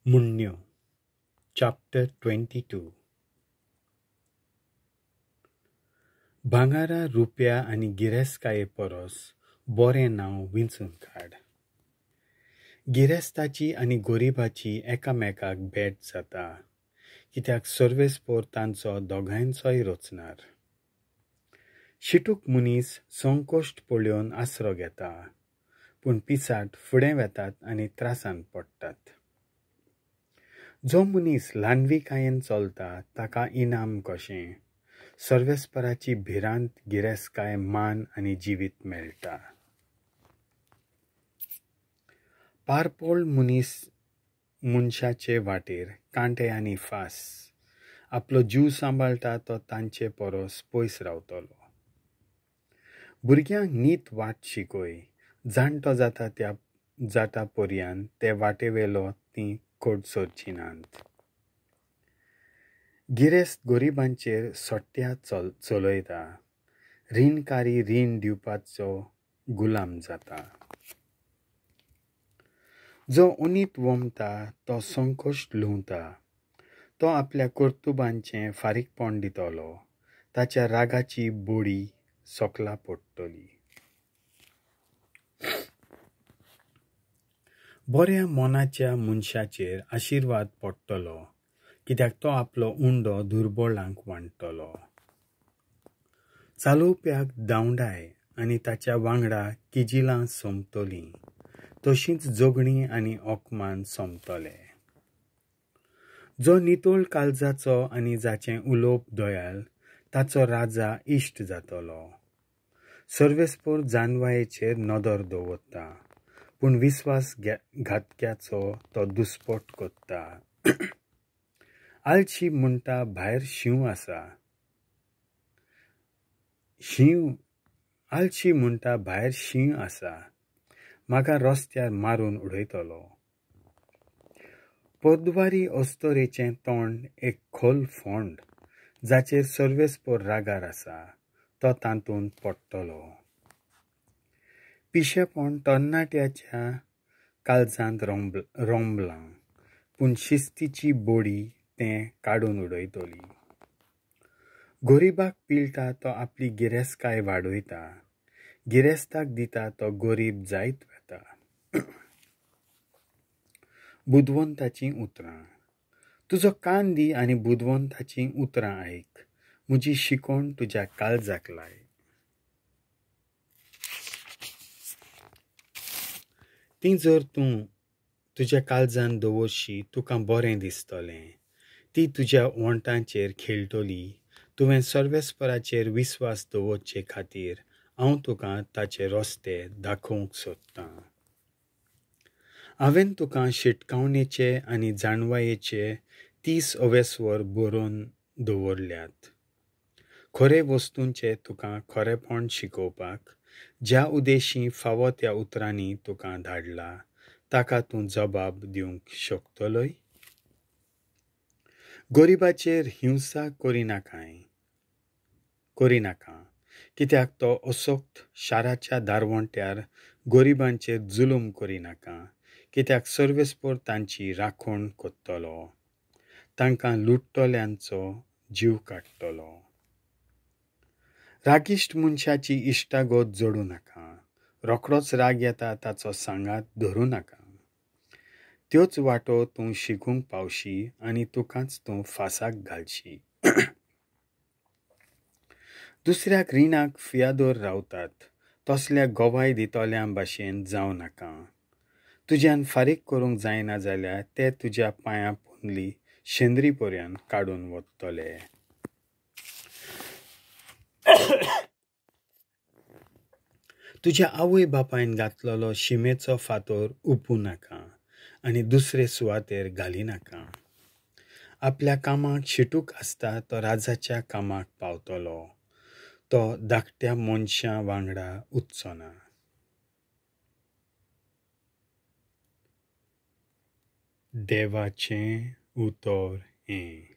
म्हणण्यो chapter 22. भांगारा रुपया आनी गिरेस्तकाये परस बरें नांव विंचून काड. गिरेस्ताची आनी गरिबाची एकामेकाक भेट जाता, कित्याक सर्वेस्पोर तांचो दोगांयचोय रचणार. शिटूक मनीस संकश्ट पळोवन आसरो घेता, पूण पिसाट फुडें वेतात आनी त्रासान पडटात. जो मनीस ल्हानविकायेन चलता ताका इनाम कशें, सर्वेस्पराची भिरांत, गिरेस्तकाय, मान आनी जिवीत मेळटा. पारपोळ मनीस मनशाचे वाटेर कांटे आनी फास, आपलो जीव सांबाळटा तो तांचे परस पयस रावतलो. भुरग्यांक नीत वाट शिकय, जाणटो जाता त्या जाता पर्यान ते वाटेवेलो तीं खोट सोदची नात. गिरेस्त गरिबांचेर सट्ट्या चलयता, रिणकारी रीण दिवपाचो गुलाम जाता. जो अनीत वमता तो संकश्ट लुंवता, तो आपल्या कर्तुबांचें फारीकपण दितलो, ताच्या रागाची बोडी सकला पडटली. बऱ्या मनाच्या मनशाचेर आशिर्वाद पडटलो, कित्याक तो आपलो उंडो दुर्बळांक वांट्टलो. चालोवप्याक दावंडाय आनी ताच्या वांगडा किजिलां सोंपतलीं, तशींच जोगणीं आनी ओकमान सोंपतले. जो नितळ काळजाचो आनी जाचें उलोवप दयाल ताचो राजा इश्ट जातलो. सर्वेस्पोर जानवायेचेर नदर दवरता, पूण विस्वास घातक्याचो तो दुस्पोट करता. आलशी म्हणटा भायर शींव आसा, शींव आलशी म्हणटा भायर शींव आसा, म्हाका रस्त्यार मारून उडयतलो. पोदवारी अस्तोरेचें तोंड एक खोल फोंड, जाचेर सर्वेस्पोर रागार आसा, तो तातूंत पडटलो. पिशेपण तरणाट्याच्या काळजांत रोंबलां, पूण शिस्तीची बोडी तें काडून उडयतली. गरिबाक पिळटा तो आपली गिरेस्तकाय वाडयता, गिरेस्ताक दिता तो गरीब जायत वता. बुदवंताचीं उतरां. तुजो कान दी आनी बुदवंताचीं उतरां आयक, म्हजी शिकवण तुज्या काळजाक लाय. ती जर तूं तुज्या काळजान दवरशी तुका बरें दिसतलें, ती तुज्या वण्टांचेर खेळटली. तुवें सर्वेस्पराचेर विस्वास दवरचे खातीर हांव तुका ताचे रस्ते दाखोवंक सोदतां. हांवें तुका शिटकावणेचे आनी जाणवायेचे 30 अवेस्वर बरोवन दवरल्यात. खरे वस्तूंचे तुका खरेपण शिकोवपाक ज्या उद्देशी फावो त्या उतरांनी तुका धाडला ताका तूं जबाब दिवंक शकतलोय. गरिबाचेर हिंसा करिनाका, कित्याक तो असक्त शाराच्या दारवंट्यार गरिबांचेर जुलूम करिनाका, कित्याक सर्वेस्पोर तांची राखण करतलो, तांकां लुट्टल्यांचो जीव काडटलो. रागिश्ट मनशाची इश्टागत जोडूं नाका, रोखडोच राग येता ताचो सांगात धरूं नाका. त्योच वाटो तूं शिकूंक पावशी आनी तुकाच तूं फासाक घालशी. दुसऱ्याक रिणाक फियादोर रावतात तसल्या गवाय दितल्यां भाशेन जावं नाका. तुज्यान फारीक करूंक जायना जाल्यार ते तुज्या पांयां पोंदली शेंद्री पर्यंत काडून वतले. तुज्या आवय बापायन घातलेलो शिमेचो फातोर उपूं नाका आनी दुसरे सुवातेर घाली नाका. आपल्या कामाक शिटूक आसता तो राजाच्या कामाक पावतलो, तो धाकट्या मनशां वांगडा उच्चो ना. देवाचें उतर हें.